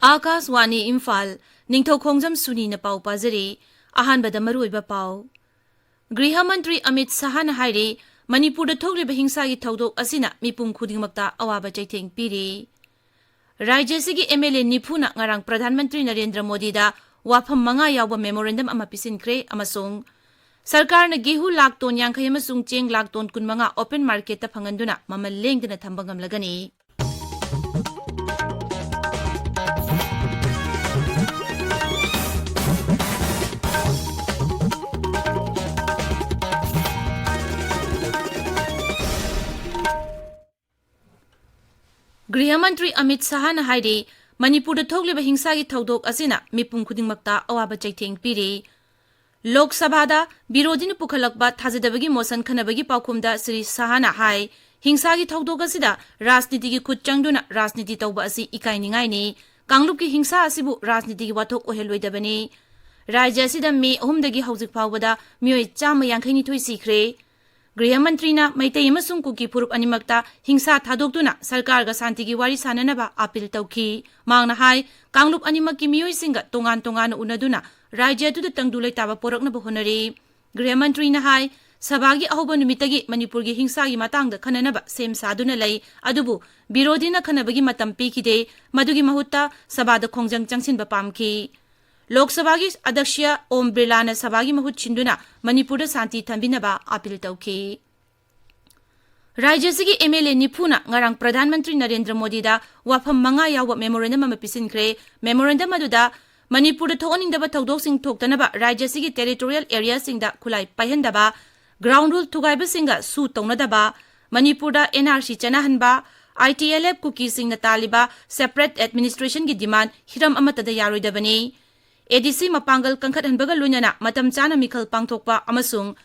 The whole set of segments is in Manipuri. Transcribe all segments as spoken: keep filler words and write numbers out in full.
ꯑꯥꯀꯥꯁꯋꯥꯅꯤ ꯏꯝꯐꯥꯜ, ꯅꯤꯡꯊꯧꯈꯣꯡꯖꯝ ꯁꯨꯅꯤꯅ ꯄꯥꯎ ꯄꯥꯖꯔꯤ꯫ ꯑꯍꯥꯟꯕꯗ ꯃꯔꯨꯑꯣꯏꯕ ꯄꯥꯎ꯫ ꯒ꯭ꯔꯤꯍ ꯃꯟꯇ꯭ꯔꯤ ꯑꯃꯤꯠ ꯁꯍꯥꯅ ꯍꯥꯏꯔꯤ, ꯃꯅꯤꯄꯨꯔꯗ ꯊꯣꯛꯂꯤꯕ ꯍꯤꯡꯁꯥꯒꯤ ꯊꯧꯗꯣꯛ ꯑꯁꯤꯅ ꯃꯤꯄꯨꯝ ꯈꯨꯗꯤꯡꯃꯛꯇ ꯑꯋꯥꯕ ꯆꯩꯊꯦꯡ ꯄꯤꯔꯤ꯫ ꯔꯥꯖ꯭ꯌ ꯑꯁꯤꯒꯤ ꯑꯦꯝ ꯑꯦꯜ ꯑꯦ ꯅꯤꯐꯨꯅ ꯉꯔꯥꯡ ꯄ꯭ꯔꯙꯥꯟ ꯃꯟꯇ꯭ꯔꯤ ꯅꯔꯦꯟꯗ꯭ꯔ ꯃꯣꯗꯤꯗ ꯋꯥꯐꯝ ꯃꯉꯥ ꯌꯥꯎꯕ ꯃꯦꯃꯣꯔꯦꯟꯗꯝ ꯑꯃ ꯄꯤꯁꯤꯟꯈ꯭ꯔꯦ ꯑꯃꯁꯨꯡ ꯁꯔꯀꯥꯔꯅ ꯒꯦꯍꯨ ꯂꯥꯈ ꯇꯣꯟ ꯌꯥꯡꯈꯩ ꯑꯃꯁꯨꯡ ꯆꯦꯡ ꯂꯥꯈ ꯇꯣꯟ ꯀꯨꯟꯃꯉꯥ ꯑꯣꯄꯟ ꯃꯥꯔꯀꯦꯠꯇ ꯐꯪꯍꯟꯗꯨꯅ ꯃꯃꯜ ꯂꯦꯡꯗꯅ ꯊꯝꯕ ꯉꯝꯂꯒꯅꯤ꯫ ꯒ꯭ꯔꯤꯍ ꯃꯟꯇ꯭ꯔꯤ ꯑꯃꯤꯠ ꯁꯍꯥꯅ ꯍꯥꯏꯔꯤ, ꯃꯅꯤꯄꯨꯔꯗ ꯊꯣꯛꯂꯤꯕ ꯍꯤꯡꯁꯥꯒꯤ ꯊꯧꯗꯣꯛ ꯑꯁꯤꯅ ꯃꯤꯄꯨꯝ ꯈꯨꯗꯤꯡꯃꯛꯇ ꯑꯋꯥꯕ ꯆꯩꯊꯦꯡ ꯄꯤꯔꯤ꯫ ꯂꯣꯛ ꯁꯚꯥꯗ ꯕꯤꯔꯣꯙꯤꯅ ꯄꯨꯈꯠꯂꯛꯄ ꯊꯥꯖꯗꯕꯒꯤ ꯃꯣꯁꯟ ꯈꯟꯅꯕꯒꯤ ꯄꯥꯎꯈꯨꯝꯗ ꯁ꯭ꯔꯤ ꯁꯍꯥꯅ ꯍꯥꯏ, ꯍꯤꯡꯁꯥꯒꯤ ꯊꯧꯗꯣꯛ ꯑꯁꯤꯗ ꯔꯥꯖꯅꯤꯇꯤꯒꯤ ꯈꯨꯠ ꯆꯪꯗꯨꯅ ꯔꯥꯖꯅꯤꯇꯤ ꯇꯧꯕ ꯑꯁꯤ ꯏꯀꯥꯏꯅꯤꯡꯉꯥꯏꯅꯤ꯫ ꯀꯥꯡꯂꯨꯞꯀꯤ ꯍꯤꯡꯁꯥ ꯑꯁꯤꯕꯨ ꯔꯥꯖꯅꯤꯇꯤꯒꯤ ꯋꯥꯊꯣꯛ ꯑꯣꯏꯍꯜꯂꯣꯏꯗꯕꯅꯤ꯫ ꯔꯥꯖ꯭ꯌ ꯑꯁꯤꯗ ꯃꯦ ꯑꯍꯨꯝꯗꯒꯤ ꯍꯧꯖꯤꯛ ꯐꯥꯎꯕꯗ ꯃꯤꯑꯣꯏ ꯆꯥꯝꯃ ꯌꯥꯡꯈꯩ ꯅꯤꯊꯣꯏ ꯁꯤꯈ꯭ꯔꯦ꯫ ꯒ꯭ꯔꯤꯍ ꯃꯟꯇ꯭ꯔꯤꯅ ꯃꯩꯇꯩ ꯑꯃꯁꯨꯡ ꯀꯨꯀꯤ ꯐꯨꯔꯨꯞ ꯑꯅꯤꯃꯛꯇ ꯍꯤꯡꯁꯥ ꯊꯥꯗꯣꯛꯇꯨꯅ ꯁꯔꯀꯥꯔꯒ ꯁꯥꯟꯇꯤꯒꯤ ꯋꯥꯔꯤ ꯁꯥꯅꯅꯕ ꯑꯥꯄꯤꯜ ꯇꯧꯈꯤ꯫ ꯃꯍꯥꯛꯅ ꯍꯥꯏ, ꯀꯥꯡꯂꯨꯞ ꯑꯅꯤꯃꯛꯀꯤ ꯃꯤꯑꯣꯏꯁꯤꯡꯒ ꯇꯣꯉꯥꯟ ꯇꯣꯉꯥꯟꯅ ꯎꯅꯗꯨꯅ ꯔꯥꯖ꯭ꯌ ꯑꯗꯨꯗ ꯇꯪꯗꯨ ꯂꯩꯇꯥꯕ ꯄꯣꯔꯛꯅꯕ ꯍꯣꯠꯅꯔꯤ꯫ ꯒ꯭ꯔꯤꯍ ꯃꯟꯇ꯭ꯔꯤꯅ ꯍꯥꯏ, ꯁꯚꯥꯒꯤ ꯑꯍꯧꯕ ꯅꯨꯃꯤꯠꯇꯒꯤ ꯃꯅꯤꯄꯨꯔꯒꯤ ꯍꯤꯡꯁꯥꯒꯤ ꯃꯇꯥꯡꯗ ꯈꯟꯅꯅꯕ ꯁꯦꯝ ꯁꯥꯗꯨꯅ ꯂꯩ, ꯑꯗꯨꯕꯨ ꯕꯤꯔꯣꯙꯤꯅ ꯈꯟꯅꯕꯒꯤ ꯃꯇꯝ ꯄꯤꯈꯤꯗꯦ꯫ ꯃꯗꯨꯒꯤ ꯃꯍꯨꯠꯇ ꯁꯚꯥꯗ ꯈꯣꯡꯖꯪ ꯆꯪꯁꯤꯟꯕ ꯄꯥꯝꯈꯤ꯫ ꯂꯣꯛ ꯁꯚꯥꯒꯤ ꯑꯗ꯭ꯌꯛꯁ ꯑꯣꯝ ꯕꯤꯔꯂꯥꯅ ꯁꯚꯥꯒꯤ ꯃꯍꯨꯠ ꯁꯤꯟꯗꯨꯅ ꯃꯅꯤꯄꯨꯔꯗ ꯁꯥꯟꯇꯤ ꯊꯝꯕꯤꯅꯕ ꯑꯥꯄꯤꯜ ꯇꯧꯈꯤ꯫ ꯔꯥꯖ꯭ꯌ ꯑꯁꯤꯒꯤ ꯑꯦꯝ ꯑꯦꯜ ꯑꯦ ꯅꯤꯐꯨꯅ ꯉꯔꯥꯡ ꯄ꯭ꯔꯙꯥꯟ ꯃꯟꯇ꯭ꯔꯤ ꯅꯔꯦꯟꯗ꯭ꯔ ꯃꯣꯗꯤꯗ ꯋꯥꯐꯝ ꯃꯉꯥ ꯌꯥꯎꯕ ꯃꯦꯃꯣꯔꯦꯟꯗꯝ ꯑꯃ ꯄꯤꯁꯤꯟꯈ꯭ꯔꯦ꯫ ꯃꯦꯃꯣꯔꯦꯟꯗꯝ ꯑꯗꯨꯗ ꯃꯅꯤꯄꯨꯔꯗ ꯊꯣꯛꯍꯟꯅꯤꯡꯗꯕ ꯊꯧꯗꯣꯛꯁꯤꯡ ꯊꯣꯛꯇꯅꯕ ꯔꯥꯖ꯭ꯌ ꯑꯁꯤꯒꯤ ꯇꯦꯔꯤꯇꯣꯔꯤꯌꯦꯜ ꯑꯦꯔꯤꯌꯥꯁꯤꯡꯗ ꯈꯨꯠꯂꯥꯏ ꯄꯥꯏꯍꯟꯗꯕ, ꯒ꯭ꯔꯥꯎꯟ ꯔꯨꯜ ꯊꯨꯒꯥꯏꯕꯁꯤꯡꯒ ꯁꯨ ꯇꯧꯅꯗꯕ, ꯃꯅꯤꯄꯨꯔꯗ ꯑꯦꯟ ꯑꯥꯔ ꯁꯤ ꯆꯠꯅꯍꯟꯕ, ꯑꯥꯏ ꯇꯤ ꯑꯦꯜ ꯑꯦꯐ ꯀꯨꯀꯤꯁꯤꯡꯅ ꯇꯥꯜꯂꯤꯕ ꯁꯦꯄꯔꯦꯠ ꯑꯦꯗꯃꯤꯅꯤꯁꯇ꯭ꯔꯦꯁꯟꯒꯤ ꯗꯤꯃꯥꯟ ꯍꯤꯔꯝ ꯑꯃꯠꯇꯗ ꯌꯥꯔꯣꯏꯗꯕꯅꯤ꯫ ꯑꯦ ꯗꯤ ꯁꯤ ꯃꯄꯥꯡꯒꯜ ꯀꯟꯈꯠꯍꯟꯕꯒ ꯂꯣꯏꯅꯅ ꯃꯇꯝ ꯆꯥꯅ ꯃꯤꯈꯜ ꯄꯥꯡꯊꯣꯛꯄ ꯑꯃꯁꯨꯡ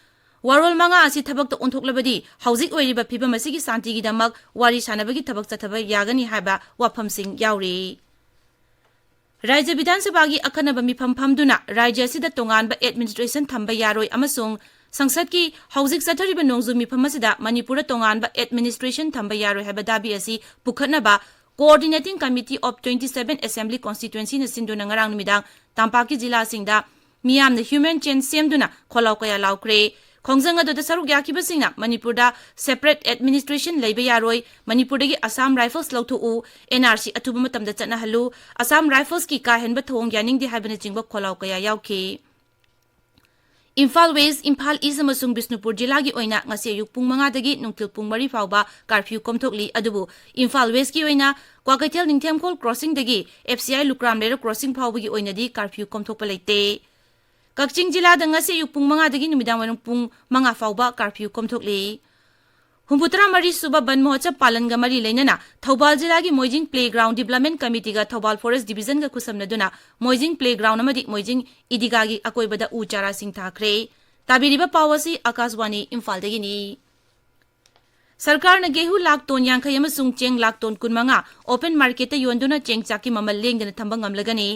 ꯋꯥꯔꯣꯜ ꯃꯉꯥ ꯑꯁꯤ ꯊꯕꯛꯇ ꯑꯣꯟꯊꯣꯛꯂꯕꯗꯤ ꯍꯧꯖꯤꯛ ꯑꯣꯏꯔꯤꯕ ꯐꯤꯕꯝ ꯑꯁꯤꯒꯤ ꯁꯥꯟꯇꯤꯒꯤꯗꯃꯛ ꯋꯥꯔꯤ ꯁꯥꯅꯕꯒꯤ ꯊꯕꯛ ꯆꯠꯊꯕ ꯌꯥꯒꯅꯤ ꯍꯥꯏꯕ ꯋꯥꯐꯝꯁꯤꯡ ꯌꯥꯎꯔꯤ꯫ ꯔꯥꯖ꯭ꯌ ꯕꯤꯙꯥꯟ ꯁꯚꯥꯒꯤ ꯑꯈꯟꯅꯕ ꯃꯤꯐꯝ ꯐꯝꯗꯨꯅ ꯔꯥꯖ꯭ꯌ ꯑꯁꯤꯗ ꯇꯣꯉꯥꯟꯕ ꯑꯦꯗꯃꯤꯅꯤꯁꯇ꯭ꯔꯦꯁꯟ ꯊꯝꯕ ꯌꯥꯔꯣꯏ ꯑꯃꯁꯨꯡ ꯁꯪꯁꯗꯀꯤ ꯍꯧꯖꯤꯛ ꯆꯠꯊꯔꯤꯕ ꯅꯣꯡꯖꯨ ꯃꯤꯐꯝ ꯑꯁꯤꯗ ꯃꯅꯤꯄꯨꯔꯗ ꯇꯣꯉꯥꯟꯕ ꯑꯦꯗꯃꯤꯅꯤꯁꯇ꯭ꯔꯦꯁꯟ ꯊꯝꯕ ꯌꯥꯔꯣꯏ ꯍꯥꯏꯕ ꯗꯥꯕꯤ ꯑꯁꯤ ꯄꯨꯈꯠꯅꯕ Coordinating Committee of twenty seven Assembly Constituencyꯅ ꯁꯤꯟꯗꯨꯅ ꯉꯔꯥꯡ ꯅꯨꯃꯤꯗꯥꯡ ꯇꯝꯄꯥꯛꯀꯤ ꯖꯤꯂꯥꯁꯤꯡꯗ ꯃꯤꯌꯥꯝꯅ human chain ꯁꯦꯝꯗꯨꯅ ꯈꯣꯜꯂꯥꯎ ꯀꯌꯥ ꯂꯥꯎꯈ꯭ꯔꯦ꯫ ꯈꯣꯡꯖꯪ ꯑꯗꯨꯗ ꯁꯔꯨꯛ ꯌꯥꯈꯤꯕꯁꯤꯡꯅ ꯃꯅꯤꯄꯨꯔꯗ separate administration ꯂꯩꯕ ꯌꯥꯔꯣꯏ, ꯃꯅꯤꯄꯨꯔꯗꯒꯤ Assam Rifles ꯂꯧꯊꯣꯛꯎ, N R C ꯑꯊꯨꯕ ꯃꯇꯝꯗ ꯆꯠꯅꯍꯜꯂꯨ, Assam Riflesꯀꯤ ꯀꯥ ꯍꯦꯟꯕ ꯊꯧꯑꯣꯡ ꯌꯥꯅꯤꯡꯗꯦ ꯍꯥꯏꯕꯅꯆꯤꯡꯕ ꯈꯣꯜꯂꯥꯎ ꯀꯌꯥ ꯌꯥꯎꯈꯤ꯫ ꯏꯝꯐꯥꯜ West, ꯏꯝꯐꯥꯜ East ꯑꯃꯁꯨꯡ ꯕꯤꯁꯅꯨꯄꯨꯔ ꯖꯤꯂꯥꯒꯤ ꯑꯣꯏꯅ ꯉꯁꯤ ꯑꯌꯨꯛ ꯄꯨꯡ ꯃꯉꯥꯗꯒꯤ ꯅꯨꯡꯊꯤꯜ ꯄꯨꯡ ꯃꯔꯤ ꯐꯥꯎꯕ curfew ꯀꯣꯝꯊꯣꯛꯂꯤ꯫ ꯑꯗꯨꯕꯨ ꯏꯝꯐꯥꯜ Westꯀꯤ ꯑꯣꯏꯅ ꯀ꯭ꯋꯥꯀꯩꯊꯦꯜ ꯅꯤꯡꯊꯦꯝꯈꯣꯜ crossingꯗꯒꯤ F C I ꯂꯨꯀ꯭ꯔꯥꯝ ꯂꯩꯔꯛ crossing ꯐꯥꯎꯕꯒꯤ ꯑꯣꯏꯅꯗꯤ curfew ꯀꯣꯝꯊꯣꯛꯄ ꯂꯩꯇꯦ꯫ ꯀꯛꯆꯤꯡ ꯖꯤꯂꯥꯗ ꯉꯁꯤ ꯑꯌꯨꯛ ꯄꯨꯡ ꯃꯉꯥꯗꯒꯤ ꯅꯨꯃꯤꯗꯥꯡ ꯋꯥꯏꯔꯝ ꯄꯨꯡ ꯃꯉꯥ ꯐꯥꯎꯕ curfew ꯀꯣꯝꯊꯣꯛꯂꯤ꯫ ꯍꯨꯝꯐꯨꯇꯔꯥ ꯃꯔꯤ ꯁꯨꯕ ꯕꯟ ꯃꯍꯣꯠꯁꯕ ꯄꯥꯂꯟꯒ ꯃꯔꯤ ꯂꯩꯅꯅ ꯊꯧꯕꯥꯜ ꯖꯤꯂꯥꯒꯤ ꯃꯣꯏꯖꯤꯡ Playground Development Committeeꯒ ꯊꯧꯕꯥꯜ Forest Divisionꯒ ꯈꯨꯠꯁꯝꯅꯗꯨꯅ ꯃꯣꯏꯖꯤꯡ Playground ꯑꯃꯗꯤ ꯃꯣꯏꯖꯤꯡ ꯏꯗꯤꯒꯥꯒꯤ ꯑꯀꯣꯏꯕꯗ ꯎ ꯆꯥꯔꯥꯁꯤꯡ ꯊꯥꯈ꯭ꯔꯦ꯫ ꯇꯥꯕꯤꯔꯤꯕ ꯄꯥꯎ ꯑꯁꯤ ꯑꯀꯥꯁꯕꯥꯅꯤ ꯏꯝꯐꯥꯜꯗꯒꯤꯅꯤ꯫ ꯁꯔꯀꯥꯔꯅ ꯒꯦꯍꯨ ꯂꯥꯈ ꯇꯣꯟ ꯌꯥꯡꯈꯩ ꯑꯃꯁꯨꯡ ꯆꯦꯡ ꯂꯥꯈ ꯇꯣꯟ ꯀꯨꯟꯃꯉꯥ open marketꯇ ꯌꯣꯟꯗꯨꯅ ꯆꯦꯡ ꯆꯥꯛꯀꯤ ꯃꯃꯜ ꯂꯦꯡꯗꯅ ꯊꯝꯕ ꯉꯝꯂꯒꯅꯤ꯫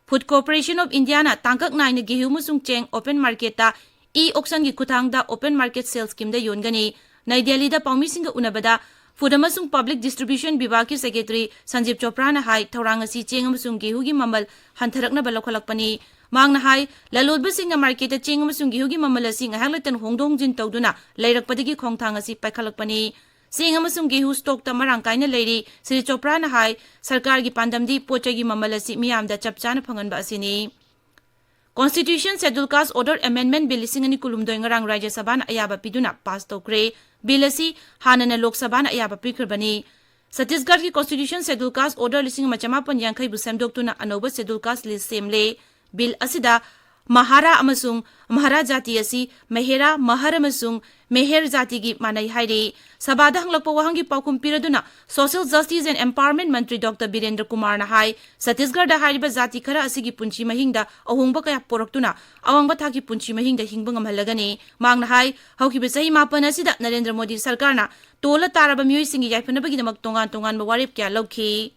Food Corporation of Indiaꯅ ꯇꯥꯡꯀꯛ ꯅꯥꯏꯅ ꯒꯦꯍꯨ ꯑꯃꯁꯨꯡ ꯆꯦꯡ open marketꯇ e-auctionꯒꯤ ꯈꯨꯠꯊꯥꯡꯗ open market sale schemeꯗ ꯌꯣꯟꯒꯅꯤ꯫ ꯅꯩ ꯗꯦꯜꯂꯤꯗ ꯄꯥꯎꯃꯤꯁꯤꯡꯒ ꯎꯅꯕꯗ Food ꯑꯃꯁꯨꯡ Public Distribution ꯕꯤꯚꯥꯒꯀꯤ Secretary ꯁꯟꯖꯤꯕ ꯆꯣꯄ꯭ꯔꯥꯅ ꯍꯥꯏ, ꯊꯧꯔꯥꯡ ꯑꯁꯤ ꯆꯦꯡ ꯑꯃꯁꯨꯡ ꯒꯦꯍꯨꯒꯤ ꯃꯃꯜ ꯍꯟꯊꯔꯛꯅꯕ ꯂꯧꯈꯠꯂꯛꯄꯅꯤ꯫ ꯃꯍꯥꯛꯅ ꯍꯥꯏ, ꯂꯂꯣꯟꯕꯁꯤꯡꯅ marketꯇ ꯆꯦꯡ ꯑꯃꯁꯨꯡ ꯒꯦꯍꯨꯒꯤ ꯃꯃꯜ ꯑꯁꯤ ꯉꯥꯏꯍꯥꯛ ꯂꯩꯇꯅ ꯍꯣꯡꯗꯣꯛ ꯍꯣꯡꯖꯤꯟ ꯇꯧꯗꯨꯅ ꯂꯩꯔꯛꯄꯗꯒꯤ ꯈꯣꯡꯊꯥꯡ ꯑꯁꯤ ꯄꯥꯏꯈꯠꯂꯛꯄꯅꯤ꯫ ꯆꯦꯡ ꯑꯃꯁꯨꯡ ꯒꯦꯍꯨ stockꯇ ꯃꯔꯥꯡ ꯀꯥꯏꯅ ꯂꯩꯔꯤ꯫ ꯁ꯭ꯔꯤ ꯆꯣꯄ꯭ꯔꯥꯅ ꯍꯥꯏ, ꯁꯔꯀꯥꯔꯒꯤ ꯄꯥꯟꯗꯝꯗꯤ ꯄꯣꯠ ꯆꯩꯒꯤ ꯃꯃꯜ ꯑꯁꯤ ꯃꯤꯌꯥꯝꯗ ꯆꯞ ꯆꯥꯅ ꯐꯪꯍꯟꯕ ꯑꯁꯤꯅꯤ꯫ Constitution Scheduled Caste Order Amendment Bill ꯂꯤꯁꯤꯡ ꯑꯅꯤ ꯀꯨꯟꯍꯨꯝꯗꯣꯏ ꯉꯔꯥꯡ ꯔꯥꯖ꯭ꯌ ꯁꯚꯥꯅ ꯑꯌꯥꯕ ꯄꯤꯗꯨꯅ pass ꯇꯧꯈ꯭ꯔꯦ꯫ Bill ꯑꯁꯤ ꯍꯥꯟꯅꯅ ꯂꯣꯛ ꯁꯚꯥꯅ ꯑꯌꯥꯕ ꯄꯤꯈ꯭ꯔꯕꯅꯤ꯫ ꯆꯇꯤꯁꯒꯔꯒꯤ Constitution Scheduled Caste Order ꯂꯤꯁꯤꯡ ꯑꯃ ꯆꯃꯥꯄꯟ ꯌꯥꯡꯈꯩꯕꯨ ꯁꯦꯝꯗꯣꯛꯇꯨꯅ ꯑꯅꯧꯕ Scheduled Caste list ꯁꯦꯝꯂꯦ꯫ Bill ꯑꯁꯤꯗ ꯃꯍꯥꯔꯥ ꯑꯃꯁꯨꯡ ꯃꯍꯥꯔꯥ ꯖꯥꯇꯤ ꯑꯁꯤ ꯃꯦꯍꯦꯔꯥ, ꯃꯍꯔ ꯑꯃꯁꯨꯡ ꯃꯦꯍꯦꯔ ꯖꯥꯇꯤꯒꯤ ꯃꯥꯟꯅꯩ ꯍꯥꯏꯔꯤ꯫ ꯁꯚꯥꯗ ꯍꯪꯂꯛꯄ ꯋꯥꯍꯪꯒꯤ ꯄꯥꯎꯈꯨꯝ ꯄꯤꯔꯗꯨꯅ Social Justice and Empowerment Mantri doctor Birendra ꯀꯨꯃꯥꯔꯅ ꯍꯥꯏ, ꯆꯇꯤꯁꯒꯔꯗ ꯍꯥꯏꯔꯤꯕ ꯖꯥꯇꯤ ꯈꯔ ꯑꯁꯤꯒꯤ ꯄꯨꯟꯁꯤ ꯃꯍꯤꯡꯗ ꯑꯍꯣꯡꯕ ꯀꯌꯥ ꯄꯨꯔꯛꯇꯨꯅ ꯑꯋꯥꯡꯕ ꯊꯥꯛꯀꯤ ꯄꯨꯟꯁꯤ ꯃꯍꯤꯡꯗ ꯍꯤꯡꯕ ꯉꯝꯍꯜꯂꯒꯅꯤ꯫ ꯃꯍꯥꯛꯅ ꯍꯥꯏ, ꯍꯧꯈꯤꯕ ꯆꯍꯤ ꯃꯥꯄꯟ ꯑꯁꯤꯗ ꯅꯔꯦꯟꯗ꯭ꯔ ꯃꯣꯗꯤ ꯁꯔꯀꯥꯔꯅ ꯇꯣꯜꯂ ꯇꯥꯔꯕ ꯃꯤꯑꯣꯏꯁꯤꯡꯒꯤ ꯌꯥꯏꯐꯅꯕꯒꯤꯗꯃꯛ ꯇꯣꯉꯥꯟ ꯇꯣꯉꯥꯟꯕ ꯋꯥꯔꯦꯞ ꯀꯌꯥ ꯂꯧꯈꯤ꯫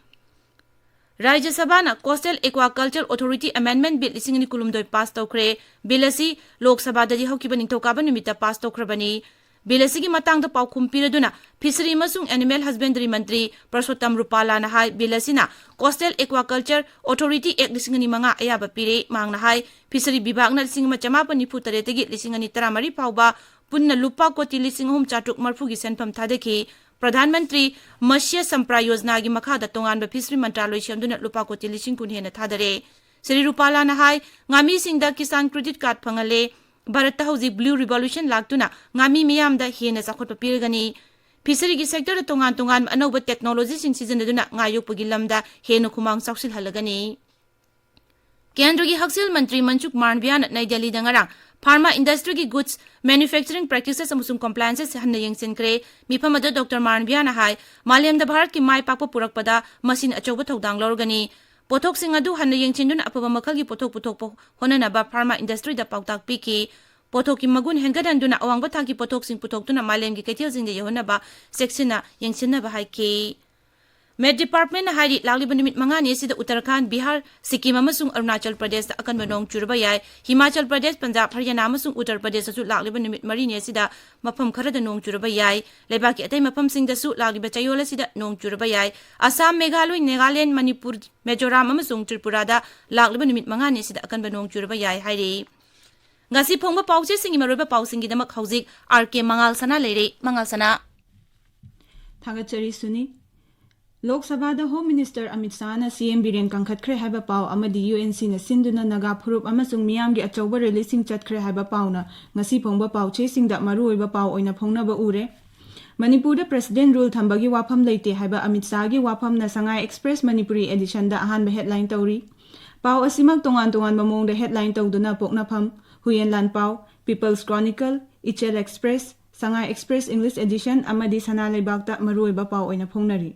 ꯔꯥꯖ꯭ꯌ ꯁꯚꯥꯅ Coastal Aquaculture Authority Amendment Bill ꯂꯤꯁꯤꯡ ꯑꯅꯤ ꯀꯨꯟꯍꯨꯝꯗꯣꯏ pass ꯇꯧꯈ꯭ꯔꯦ꯫ Bill ꯑꯁꯤ ꯂꯣꯛ ꯁꯚꯥꯗꯗꯤ ꯍꯧꯈꯤꯕ ꯅꯤꯡꯊꯧꯀꯥꯕ ꯅꯨꯃꯤꯠꯇ pass ꯇꯧꯈ꯭ꯔꯕꯅꯤ꯫ ꯕꯤꯜ ꯑꯁꯤꯒꯤ ꯃꯇꯥꯡꯗ ꯄꯥꯎꯈꯨꯝ ꯄꯤꯔꯗꯨꯅ Fishery ꯑꯃꯁꯨꯡ Animal Husbandry ꯃꯟꯇ꯭ꯔꯤ ꯄꯔꯁꯣꯠꯇꯝ ꯔꯨꯄꯥꯂꯥꯅ ꯍꯥꯏ, ꯕꯤꯜ ꯑꯁꯤꯅ Coastal Aquaculture Authority Act ꯂꯤꯁꯤꯡ ꯑꯅꯤ ꯃꯉꯥ ꯑꯌꯥꯕ ꯄꯤꯔꯦ꯫ ꯃꯍꯥꯛꯅ ꯍꯥꯏ, ꯐꯤꯁꯔꯤ ꯕꯤꯚꯥꯒꯅ ꯂꯤꯁꯤꯡ ꯑꯃ ꯆꯃꯥꯄꯟ ꯅꯤꯐꯨ ꯇꯔꯦꯠꯇꯒꯤ ꯂꯤꯁꯤꯡ ꯑꯅꯤ ꯇꯔꯥꯃꯔꯤ ꯐꯥꯎꯕ ꯄꯨꯟꯅ ꯂꯨꯄꯥ ꯀꯣꯇꯤ ꯂꯤꯁꯤꯡ ꯑꯍꯨꯝ ꯆꯥꯇ꯭ꯔꯨꯛ ꯃꯔꯤꯐꯨꯒꯤ ꯁꯦꯟꯐꯝ ꯊꯥꯗꯈꯤ꯫ ꯄ꯭ꯔꯙꯥꯟ ꯃꯟꯇ꯭ꯔꯤ ꯃꯠꯁ꯭ꯌ ꯁꯝꯄ꯭ꯔꯥ ꯌꯣꯖꯅꯥꯒꯤ ꯃꯈꯥꯗ ꯇꯣꯉꯥꯟꯕ ꯐꯤꯁꯔꯤ ꯃꯟꯇ꯭ꯔꯥꯂꯣꯏ ꯁꯦꯝꯗꯨꯅ ꯂꯨꯄꯥ ꯀꯣꯇꯤ ꯂꯤꯁꯤꯡ ꯀꯨꯟ ꯍꯦꯟꯅ ꯊꯥꯗꯔꯦ꯫ ꯁ꯭ꯔꯤ ꯔꯨꯄꯥꯂꯥꯅ ꯍꯥꯏ, ꯉꯥꯃꯤꯁꯤꯡꯗ ꯀꯤꯁꯥꯟ ꯀ꯭ꯔꯦꯗꯤꯠ ꯀꯥꯔꯗ ꯐꯪꯍꯜꯂꯦ꯫ ꯚꯥꯔꯠꯇ ꯍꯧꯖꯤꯛ Blue Revolution ꯂꯥꯛꯇꯨꯅ ꯉꯥꯃꯤ ꯃꯤꯌꯥꯝꯗ ꯍꯦꯟꯅ ꯆꯥꯎꯈꯠꯄ ꯄꯤꯔꯒꯅꯤ꯫ ꯐꯤꯁꯔꯤꯒꯤ ꯁꯦꯛꯇꯔꯗ ꯇꯣꯉꯥꯟ ꯇꯣꯉꯥꯟꯕ ꯑꯅꯧꯕ ꯇꯦꯛꯅꯣꯂꯣꯖꯤꯁꯤꯡ ꯁꯤꯖꯤꯟꯅꯗꯨꯅ ꯉꯥ ꯌꯣꯛꯄꯒꯤ ꯂꯝꯗ ꯍꯦꯟꯅ ꯈꯨꯃꯥꯡ ꯆꯥꯎꯁꯤꯜꯍꯜꯂꯒꯅꯤ꯫ ꯀꯦꯟꯗ꯭ꯔꯒꯤ ꯍꯛꯁꯦꯜ ꯃꯟꯇ꯭ꯔꯤ ꯃꯟꯁꯨꯈ ꯃꯥꯟꯗꯕꯤꯌꯥꯅ ꯅꯩ ꯗꯦꯜꯂꯤꯗ ꯉꯔꯥꯡ pharma industry ꯒꯤ goods manufacturing practices ꯑꯃꯁꯨꯡ compliances ꯍꯟꯅ ꯌꯦꯡꯁꯤꯟꯈ꯭ꯔꯦ꯫ ꯃꯤꯐꯝ ꯑꯗꯨꯗ ꯗꯣꯛꯇꯔ ꯃꯥꯟꯗꯕꯤꯌꯥꯅ ꯍꯥꯏ, ꯃꯥꯂꯦꯝꯗ ꯚꯥꯔꯠꯀꯤ ꯃꯥꯏ ꯄꯥꯛꯄ ꯄꯨꯔꯛꯄꯗ ꯃꯁꯤꯅ ꯑꯆꯧꯕ ꯊꯧꯗꯥꯡ ꯂꯧꯔꯒꯅꯤ꯫ ꯄꯣꯠꯊꯣꯛꯁꯤꯡ ꯑꯗꯨ ꯍꯟꯅ ꯌꯦꯡꯁꯤꯟꯗꯨꯅ ꯑꯐꯕ ꯃꯈꯜꯒꯤ ꯄꯣꯠꯊꯣꯛ ꯄꯨꯊꯣꯛꯄ ꯍꯣꯠꯅꯅꯕ pharma industry ꯗ ꯄꯥꯎꯇꯥꯛ ꯄꯤꯈꯤ꯫ ꯄꯣꯠꯊꯣꯛꯀꯤ ꯃꯒꯨꯟ ꯍꯦꯟꯒꯠꯍꯟꯗꯨꯅ ꯑꯋꯥꯡꯕ ꯊꯥꯛꯀꯤ ꯄꯣꯠꯊꯣꯛꯁꯤꯡ ꯄꯨꯊꯣꯛꯇꯨꯅ ꯃꯥꯂꯦꯝꯒꯤ ꯀꯩꯊꯦꯜꯁꯤꯡꯗ ꯌꯧꯍꯟꯅꯕ ꯆꯦꯛꯁꯤꯟꯅ ꯌꯦꯡꯁꯤꯟꯅꯕ ꯍꯥꯏꯈꯤ꯫ Met Department ꯅ ꯍꯥꯏꯔꯤ, ꯂꯥꯛꯂꯤꯕ ꯅꯨꯃꯤꯠ ꯃꯉꯥꯅꯤ ꯑꯁꯤꯗ ꯎꯠꯇꯔꯈꯥꯟꯗ, ꯕꯤꯍꯥꯔ, ꯁꯤꯛꯀꯤꯝ ꯑꯃꯁꯨꯡ ꯑꯔꯨꯅꯥꯆꯜ ꯄ꯭ꯔꯗꯦꯁꯇ ꯑꯀꯟꯕ ꯅꯣꯡ ꯆꯨꯔꯕ ꯌꯥꯏ꯫ ꯍꯤꯃꯥꯆꯜ ꯄ꯭ꯔꯗꯦꯁ, ꯄꯟꯖꯥꯕ, ꯍꯔꯤꯌꯥꯅꯥ ꯑꯃꯁꯨꯡ ꯎꯠꯇꯔ ꯄ꯭ꯔꯗꯦꯁꯇꯁꯨ ꯂꯥꯛꯂꯤꯕ ꯅꯨꯃꯤꯠ ꯃꯔꯤꯅꯤ ꯑꯁꯤꯗ ꯃꯐꯝ ꯈꯔꯗ ꯅꯣꯡ ꯆꯨꯔꯕ ꯌꯥꯏ꯫ ꯂꯩꯕꯥꯛꯀꯤ ꯑꯇꯩ ꯃꯐꯝꯁꯤꯡꯗꯁꯨ ꯂꯥꯛꯂꯤꯕ ꯆꯌꯣꯜ ꯑꯁꯤꯗ ꯅꯣꯡ ꯆꯨꯔꯕ ꯌꯥꯏ꯫ ꯑꯁꯥꯝ, ꯃꯦꯘꯥꯂꯣꯏ, ꯅꯥꯒꯥꯂꯦꯟꯗ, ꯃꯅꯤꯄꯨꯔ, ꯃꯤꯖꯣꯔꯥꯝ ꯑꯃꯁꯨꯡ ꯇ꯭ꯔꯤꯄꯨꯔꯥꯗ ꯂꯥꯛꯂꯤꯕ ꯅꯨꯃꯤꯠ ꯃꯉꯥꯅꯤ ꯑꯁꯤꯗ ꯑꯀꯟꯕ ꯅꯣꯡ ꯆꯨꯔꯕ ꯌꯥꯏ ꯍꯥꯏꯔꯤ꯫ ꯉꯁꯤ ꯐꯣꯡꯕ ꯄꯥꯎꯆꯦꯁꯤꯡꯒꯤ ꯃꯔꯨꯑꯣꯏꯕ ꯄꯥꯎꯁꯤꯡꯒꯤꯗꯃꯛ ꯍꯧꯖꯤꯛ ꯑꯥꯔ ꯀꯦ ꯃꯉꯥꯜ ꯁꯅꯥ ꯂꯩꯔꯦ꯫ ꯃꯉꯥꯜ ꯁꯅꯥ꯫ ꯊꯥꯒꯠꯆꯔꯤ ꯁꯨꯅꯤ꯫ ꯂꯣꯛ ꯁꯚꯥꯗ ꯍꯣꯝ ꯃꯤꯅꯤꯁꯇꯔ ꯑꯃꯤꯠ ꯁꯥꯍꯅ ꯁꯤ ꯑꯦꯝ ꯕꯤꯔꯦꯟ ꯀꯟꯈꯠꯈ꯭ꯔꯦ ꯍꯥꯏꯕ ꯄꯥꯎ ꯑꯃꯗꯤ ꯌꯨ ꯑꯦꯟ ꯁꯤꯅ ꯁꯤꯟꯗꯨꯅ ꯅꯥꯒꯥ ꯐꯨꯔꯨꯞ ꯑꯃꯁꯨꯡ ꯃꯤꯌꯥꯝꯒꯤ ꯑꯆꯧꯕ ꯔꯦꯂꯤꯁꯤꯡ ꯆꯠꯈ꯭ꯔꯦ ꯍꯥꯏꯕ ꯄꯥꯎꯅ ꯉꯁꯤ ꯐꯣꯡꯕ ꯄꯥꯎꯆꯦꯁꯤꯡꯗ ꯃꯔꯨꯑꯣꯏꯕ ꯄꯥꯎ ꯑꯣꯏꯅ ꯐꯣꯡꯅꯕ ꯎꯔꯦ꯫ ꯃꯅꯤꯄꯨꯔꯗ ꯄ꯭ꯔꯦꯁꯤꯗꯦꯟ ꯔꯨꯜ ꯊꯝꯕꯒꯤ ꯋꯥꯐꯝ ꯂꯩꯇꯦ ꯍꯥꯏꯕ ꯑꯃꯤꯠ ꯁꯥꯍꯒꯤ ꯋꯥꯐꯝꯅ ꯁꯉꯥꯏ ꯑꯦꯛꯁꯄ꯭ꯔꯦꯁ ꯃꯅꯤꯄꯨꯔꯤ ꯑꯦꯗꯤꯁꯟꯗ ꯑꯍꯥꯟꯕ ꯍꯦꯗꯂꯥꯏꯟ ꯇꯧꯔꯤ꯫ ꯄꯥꯎ ꯑꯁꯤꯃꯛ ꯇꯣꯉꯥꯟ ꯇꯣꯉꯥꯟꯕ ꯃꯑꯣꯡꯗ ꯍꯦꯗꯂꯥꯏꯟ ꯇꯧꯗꯨꯅ ꯄꯣꯛꯅꯐꯝ, ꯍꯨꯌꯦꯟ ꯂꯥꯟꯄꯥꯎ, ꯄꯤꯄꯜꯁ ꯀ꯭ꯔꯣꯅꯤꯀꯜ, ꯏꯆꯦꯜ ꯑꯦꯛꯁꯄ꯭ꯔꯦꯁ, ꯁꯉꯥꯏ ꯑꯦꯛꯁꯄ꯭ꯔꯦꯁ ꯏꯪꯂꯤꯁ ꯑꯦꯗꯤꯁꯟ ꯑꯃꯗꯤ ꯁꯅꯥ ꯂꯩꯕꯥꯛꯇ ꯃꯔꯨꯑꯣꯏꯕ ꯄꯥꯎ ꯑꯣꯏꯅ ꯐꯣꯡꯅꯔꯤ꯫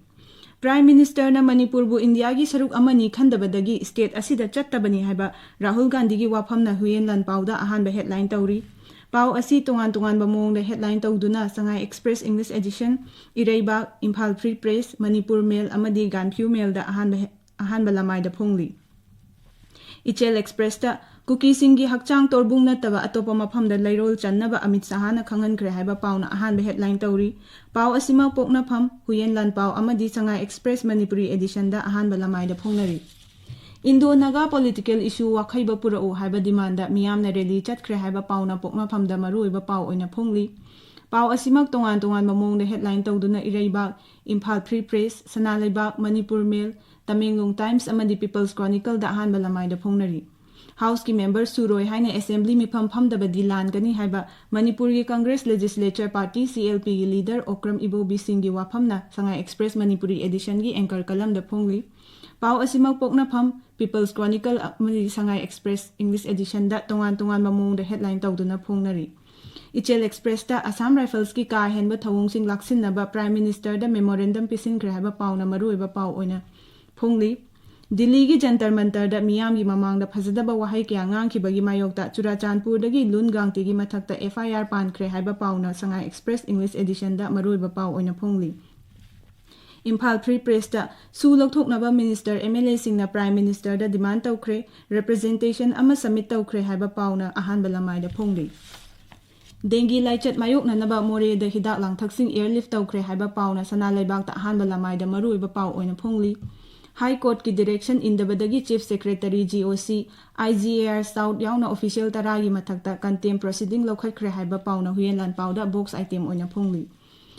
ꯄ꯭ꯔꯥꯏꯝ ꯃꯤꯅꯤꯁꯇꯔꯅ ꯃꯅꯤꯄꯨꯔꯕꯨ ꯏꯟꯗꯤꯌꯥꯒꯤ ꯁꯔꯨꯛ ꯑꯃꯅꯤ ꯈꯟꯗꯕꯗꯒꯤ ꯁ꯭ꯇꯦꯠ ꯑꯁꯤꯗ ꯆꯠꯇꯕꯅꯤ ꯍꯥꯏꯕ ꯔꯥꯍꯨꯜ ꯒꯥꯟꯙꯤꯒꯤ ꯋꯥꯐꯝꯅ ꯍꯨꯌꯦꯟ ꯂꯥꯟꯄꯥꯎꯗ ꯑꯍꯥꯟꯕ ꯍꯦꯗꯂꯥꯏꯟ ꯇꯧꯔꯤ꯫ ꯄꯥꯎ ꯑꯁꯤ ꯇꯣꯉꯥꯟ ꯇꯣꯉꯥꯟꯕ ꯃꯑꯣꯡꯗ ꯍꯦꯗꯂꯥꯏꯟ ꯇꯧꯗꯨꯅ Sangai express English edition, Ireibak, Imphal free press, Manipur mail ꯑꯃꯗꯤ ꯒꯥꯟꯐꯤꯎ ꯃꯦꯜꯗ ꯑꯍꯥꯟꯕ ꯍꯦ-, ꯑꯍꯥꯟꯕ ꯂꯃꯥꯏꯗ ꯐꯣꯡꯂꯤ꯫ ꯏꯆꯦꯜ ꯑꯦꯛꯁꯄ꯭ꯔꯦꯁꯇ ꯀꯨꯀꯤꯁꯤꯡꯒꯤ ꯍꯛꯆꯥꯡ ꯇꯣꯔꯕꯨꯡ ꯅꯠꯇꯕ ꯑꯇꯣꯞꯄ ꯃꯐꯝꯗ ꯂꯩꯔꯣꯜ ꯆꯟꯅꯕ ꯑꯃꯤꯠ ꯁꯍꯥꯅ ꯈꯪꯍꯟꯈ꯭ꯔꯦ ꯍꯥꯏꯕ ꯄꯥꯎꯅ ꯑꯍꯥꯟꯕ ꯍꯦꯗꯂꯥꯏꯟ ꯇꯧꯔꯤ꯫ ꯄꯥꯎ ꯑꯁꯤꯃꯛ ꯄꯣꯛꯅꯐꯝ, ꯍꯨꯌꯦꯟ ꯂꯥꯟꯄꯥꯎ ꯑꯃꯗꯤ ꯁꯉꯥꯏ ꯑꯦꯛꯁꯄ꯭ꯔꯦꯁ ꯃꯅꯤꯄꯨꯔꯤ ꯑꯦꯗꯤꯁꯟꯗ ꯑꯍꯥꯟꯕ ꯂꯃꯥꯏꯗ ꯐꯣꯡꯅꯔꯤ꯫ ꯏꯟꯗꯣ ꯅꯥꯒꯥ ꯄꯣꯂꯤꯇꯤꯀꯦꯜ ꯏꯁꯨ ꯋꯥꯈꯩꯕ ꯄꯨꯔꯛꯎ ꯍꯥꯏꯕ ꯗꯤꯃꯥꯟꯗ ꯃꯤꯌꯥꯝꯅ ꯔꯦꯂꯤ ꯆꯠꯈ꯭ꯔꯦ ꯍꯥꯏꯕ ꯄꯥꯎꯅ ꯄꯣꯛꯅꯐꯝꯗ ꯃꯔꯨꯑꯣꯏꯕ ꯄꯥꯎ ꯑꯣꯏꯅ ꯐꯣꯡꯂꯤ꯫ ꯄꯥꯎ ꯑꯁꯤꯃꯛ ꯇꯣꯉꯥꯟ ꯇꯣꯉꯥꯟꯕ ꯃꯑꯣꯡꯗ ꯍꯦꯗꯂꯥꯏꯟ ꯇꯧꯗꯨꯅ ꯏꯔꯩꯕꯥꯛ, ꯏꯝꯐꯥꯜ ꯐ꯭ꯔꯤ ꯄ꯭ꯔꯦꯁ, ꯁꯅꯥ ꯂꯩꯕꯥꯛ, ꯃꯅꯤꯄꯨꯔ ꯃꯦꯜ, ꯇꯃꯦꯡꯂꯣꯡ ꯇꯥꯏꯝꯁ ꯑꯃꯗꯤ ꯄꯤꯄꯜꯁ ꯀ꯭ꯔꯣꯅꯤꯀꯜꯗ ꯑꯍꯥꯟꯕ ꯂꯃꯥꯏꯗ ꯐꯣꯡꯅꯔꯤ꯫ ꯍꯥꯎꯁꯀꯤ ꯃꯦꯝꯕꯔ ꯁꯨꯔꯣꯏ ꯍꯥꯏꯅ ꯑꯦꯁꯦꯝꯕ꯭ꯂꯤ ꯃꯤꯐꯝ ꯐꯝꯗꯕꯗꯤ ꯂꯥꯟꯒꯅꯤ ꯍꯥꯏꯕ ꯃꯅꯤꯄꯨꯔꯒꯤ ꯀꯪꯒ꯭ꯔꯦꯁ ꯂꯦꯖꯤꯁꯂꯦꯆꯔ ꯄꯥꯔꯇꯤ, ꯁꯤ ꯑꯦꯜ ꯄꯤꯒꯤ ꯂꯤꯗꯔ ꯑꯣꯀ꯭ꯔꯝ ꯏꯕꯣꯕꯤ ꯁꯤꯡꯒꯤ ꯋꯥꯐꯝꯅ ꯁꯉꯥꯏ ꯑꯦꯛꯁꯄ꯭ꯔꯦꯁ ꯃꯅꯤꯄꯨꯔꯤ ꯑꯦꯗꯤꯁꯟꯒꯤ ꯑꯦꯡꯀꯔ ꯀꯂꯝꯗ ꯐꯣꯡꯂꯤ꯫ ꯄꯥꯎ ꯑꯁꯤꯃꯛ ꯄꯣꯛꯅꯐꯝ, ꯄꯤꯄꯜꯁ ꯀ꯭ꯔꯣꯅꯤꯀꯜ ꯑꯃꯗꯤ ꯁꯉꯥꯏ ꯑꯦꯛꯁꯄ꯭ꯔꯦꯁ ꯏꯪꯂꯤꯁ ꯑꯦꯗꯤꯁꯟꯗ ꯇꯣꯉꯥꯟ ꯇꯣꯉꯥꯟꯕ ꯃꯑꯣꯡꯗ ꯍꯦꯗꯂꯥꯏꯟ ꯇꯧꯗꯨꯅ ꯐꯣꯡꯅꯔꯤ꯫ ꯏꯆꯦꯜ ꯑꯦꯛꯁꯄ꯭ꯔꯦꯁꯇ ꯑꯁꯥꯝ ꯔꯥꯏꯐꯜꯁꯀꯤ ꯀꯥ ꯍꯦꯟꯕ ꯊꯧꯑꯣꯡꯁꯤꯡ ꯂꯥꯛꯁꯤꯟꯅꯕ ꯄ꯭ꯔꯥꯏꯝ ꯃꯤꯅꯤꯁꯇꯔꯗ ꯃꯦꯃꯣꯔꯦꯟꯗꯝ ꯄꯤꯁꯤꯟꯈ꯭ꯔꯦ ꯍꯥꯏꯕ ꯄꯥꯎꯅ ꯃꯔꯨꯑꯣꯏꯕ ꯄꯥꯎ ꯑꯣꯏꯅ ꯐꯣꯡꯂꯤ꯫ ꯗꯤꯜꯂꯤꯒꯤ ꯖꯟꯇꯔ ꯃꯟꯇꯔꯗ ꯃꯤꯌꯥꯝꯒꯤ ꯃꯃꯥꯡꯗ ꯐꯖꯗꯕ ꯋꯥꯍꯩ ꯀꯌꯥ ꯉꯥꯡꯈꯤꯕꯒꯤ ꯃꯥꯌꯣꯛꯇ ꯆꯨꯔꯥꯆꯥꯟꯄꯨꯔꯗꯒꯤ ꯂꯨꯟ ꯒꯥꯡꯇꯤꯒꯤ ꯃꯊꯛꯇ ꯑꯦꯐ ꯑꯥꯏ ꯑꯥꯔ ꯄꯥꯟꯈ꯭ꯔꯦ ꯍꯥꯏꯕ ꯄꯥꯎꯅ ꯁꯉꯥꯏ ꯑꯦꯛꯁꯄ꯭ꯔꯦꯁ ꯏꯪꯂꯤꯁ ꯑꯦꯗꯤꯁꯟꯗ ꯃꯔꯨꯑꯣꯏꯕ ꯄꯥꯎ ꯑꯣꯏꯅ ꯐꯣꯡꯂꯤ꯫ ꯏꯝꯐꯥꯜ ꯐ꯭ꯔꯤ ꯄ꯭ꯔꯦꯁꯇ ꯁꯨ ꯂꯧꯊꯣꯛꯅꯕ ꯃꯤꯅꯤꯁꯇꯔ, ꯑꯦꯝ ꯑꯦꯜ ꯑꯦꯁꯤꯡꯅ ꯄ꯭ꯔꯥꯏꯝ ꯃꯤꯅꯤꯁꯇꯔꯗ ꯗꯤꯃꯥꯟ ꯇꯧꯈ꯭ꯔꯦ, ꯔꯤꯄ꯭ꯔꯖꯦꯟꯇꯦꯁꯟ ꯑꯃ ꯁꯕꯃꯤꯠ ꯇꯧꯈ꯭ꯔꯦ ꯍꯥꯏꯕ ꯄꯥꯎꯅ ꯑꯍꯥꯟꯕ ꯂꯃꯥꯏꯗ ꯐꯣꯡꯂꯤ꯫ ꯗꯦꯡꯒꯤ ꯂꯥꯏꯆꯠ ꯃꯥꯌꯣꯛꯅꯅꯕ ꯃꯣꯔꯦꯗ ꯍꯤꯗꯥꯛ ꯂꯥꯡꯊꯛꯁꯤꯡ ꯑꯦꯌꯔꯂꯤꯐ ꯇꯧꯈ꯭ꯔꯦ ꯍꯥꯏꯕ ꯄꯥꯎꯅ ꯁꯅꯥ ꯂꯩꯕꯥꯛꯇ ꯑꯍꯥꯟꯕ ꯂꯃꯥꯏꯗ ꯃꯔꯨꯑꯣꯏꯕ ꯄꯥꯎ ꯑꯣꯏꯅ ꯐꯣꯡꯂꯤ꯫ ꯍꯥꯏ ꯀꯣꯔꯠꯀꯤ direction ꯏꯟꯗꯕꯗꯒꯤ chief secretary, G O ꯁꯤ, ꯑꯥꯏ ꯖꯤ ꯑꯦ ꯑꯥꯔ ꯁꯥꯎꯠ ꯌꯥꯎꯅ ꯑꯣꯐꯤꯁꯤꯌꯦꯜ ꯇꯔꯥꯒꯤ ꯃꯊꯛꯇ ꯀꯟꯇꯦꯝ ꯄ꯭ꯔꯣꯁꯤꯗꯤꯡ ꯂꯧꯈꯠꯈ꯭ꯔꯦ ꯍꯥꯏꯕ ꯄꯥꯎꯅ ꯍꯨꯌꯦꯟ ꯂꯥꯟꯄꯥꯎꯗ ꯕꯣꯛꯁ ꯑꯥꯏꯇꯦꯝ ꯑꯣꯏꯅ ꯐꯣꯡꯂꯤ꯫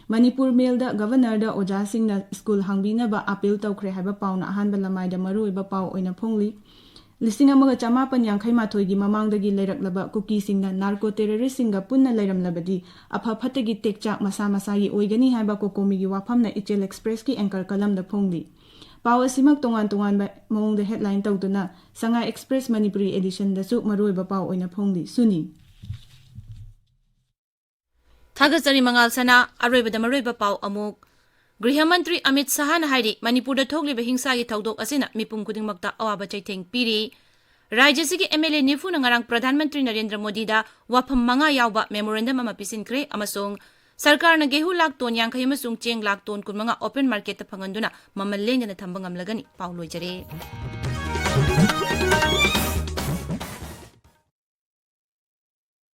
ꯃꯅꯤꯄꯨꯔ ꯃꯦꯜꯗ ꯒꯚꯔꯅꯔꯗ ꯑꯣꯖꯥꯁꯤꯡꯅ ꯁ꯭ꯀꯨꯜ ꯍꯥꯡꯕꯤꯅꯕ ꯑꯥꯄꯤꯜ ꯇꯧꯈ꯭ꯔꯦ ꯍꯥꯏꯕ ꯄꯥꯎꯅ ꯑꯍꯥꯟꯕ ꯂꯃꯥꯏꯗ ꯃꯔꯨꯑꯣꯏꯕ ꯄꯥꯎ ꯑꯣꯏꯅ ꯐꯣꯡꯂꯤ꯫ ꯂꯤꯁꯤꯡ ꯑꯃꯒ ꯆꯃꯥꯄꯟ ꯌꯥꯡꯈꯩ ꯃꯥꯊꯣꯏꯒꯤ ꯃꯃꯥꯡꯗꯒꯤ ꯂꯩꯔꯛꯂꯕ ꯀꯨꯀꯤꯁꯤꯡꯅ ꯅꯥꯔꯀꯣ ꯇꯦꯔꯣꯔꯤꯁꯁꯤꯡꯒ ꯄꯨꯟꯅ ꯂꯩꯔꯝꯂꯕꯗꯤ ꯑꯐ ꯐꯠꯇꯒꯤ ꯇꯦꯛꯆꯥꯛ ꯃꯁꯥ ꯃꯁꯥꯒꯤ ꯑꯣꯏꯒꯅꯤ ꯍꯥꯏꯕ ꯀꯣꯀꯣꯃꯤꯒꯤ ꯋꯥꯐꯝꯅ ꯏꯆꯦꯜ ꯑꯦꯛꯁꯄ꯭ꯔꯦꯁꯀꯤ ꯑꯦꯡꯀꯔ ꯀꯂꯝꯗ ꯐꯣꯡꯂꯤ꯫ ꯄꯥꯎ ꯑꯁꯤꯃꯛ ꯇꯣꯉꯥꯟ ꯇꯣꯉꯥꯟꯕ ꯃꯑꯣꯡꯗ ꯍꯦꯗꯂꯥꯏꯟ ꯇꯧꯗꯨꯅ ꯁꯉꯥꯏ ꯑꯦꯛꯁꯄ꯭ꯔꯦꯁ ꯃꯅꯤꯄꯨꯔꯤ ꯑꯦꯗꯤꯁꯟꯗꯁꯨ ꯃꯔꯨꯑꯣꯏꯕ ꯄꯥꯎ ꯑꯣꯏꯅ ꯐꯣꯡꯂꯤ꯫ ꯁꯨꯅꯤ꯫ ꯊꯥꯒꯠꯆꯔꯤ ꯃꯉꯥꯜ ꯁꯅꯥ꯫ ꯑꯔꯣꯏꯕꯗ ꯃꯔꯨꯑꯣꯏꯕ ꯄꯥꯎ ꯑꯃꯨꯛ꯫ ꯒ꯭ꯔꯤꯍ ꯃꯟꯇ꯭ꯔꯤ ꯑꯃꯤꯠ ꯁꯍꯥꯅ ꯍꯥꯏꯔꯤ, ꯃꯅꯤꯄꯨꯔꯗ ꯊꯣꯛꯂꯤꯕ ꯍꯤꯡꯁꯥꯒꯤ ꯊꯧꯗꯣꯛ ꯑꯁꯤꯅ ꯃꯤꯄꯨꯝ ꯈꯨꯗꯤꯡꯃꯛꯇ ꯑꯋꯥꯕ ꯆꯩꯊꯦꯡ ꯄꯤꯔꯤ꯫ ꯔꯥꯖ꯭ꯌꯁꯤꯒꯤ ꯑꯦꯝ ꯑꯦꯜ ꯑꯦ ꯅꯤꯐꯨꯅ ꯉꯔꯥꯡ ꯄ꯭ꯔꯙꯥꯟ ꯃꯟꯇ꯭ꯔꯤ ꯅꯔꯦꯟꯗ꯭ꯔ ꯃꯣꯗꯤꯗ ꯋꯥꯐꯝ ꯃꯉꯥ ꯌꯥꯎꯕ ꯃꯦꯃꯣꯔꯦꯟꯗꯝ ꯑꯃ ꯄꯤꯁꯤꯟꯈ꯭ꯔꯦ ꯑꯃꯁꯨꯡ ꯁꯔꯀꯥꯔꯅ ꯒꯦꯍꯨ ꯂꯥꯛ ꯇꯣꯟ ꯌꯥꯡꯈꯩ ꯑꯃꯁꯨꯡ ꯆꯦꯡ ꯂꯥꯛ ꯇꯣꯟ ꯀꯨꯟꯃꯉꯥ ꯑꯣꯄꯟ ꯃꯥꯔꯀꯦꯠꯇ ꯐꯪꯍꯟꯗꯨꯅ ꯃꯃꯜ ꯂꯦꯡꯗꯅ ꯊꯝꯕ ꯉꯝꯂꯒꯅꯤ꯫ ꯄꯥꯎ ꯂꯣꯏꯖꯔꯦ꯫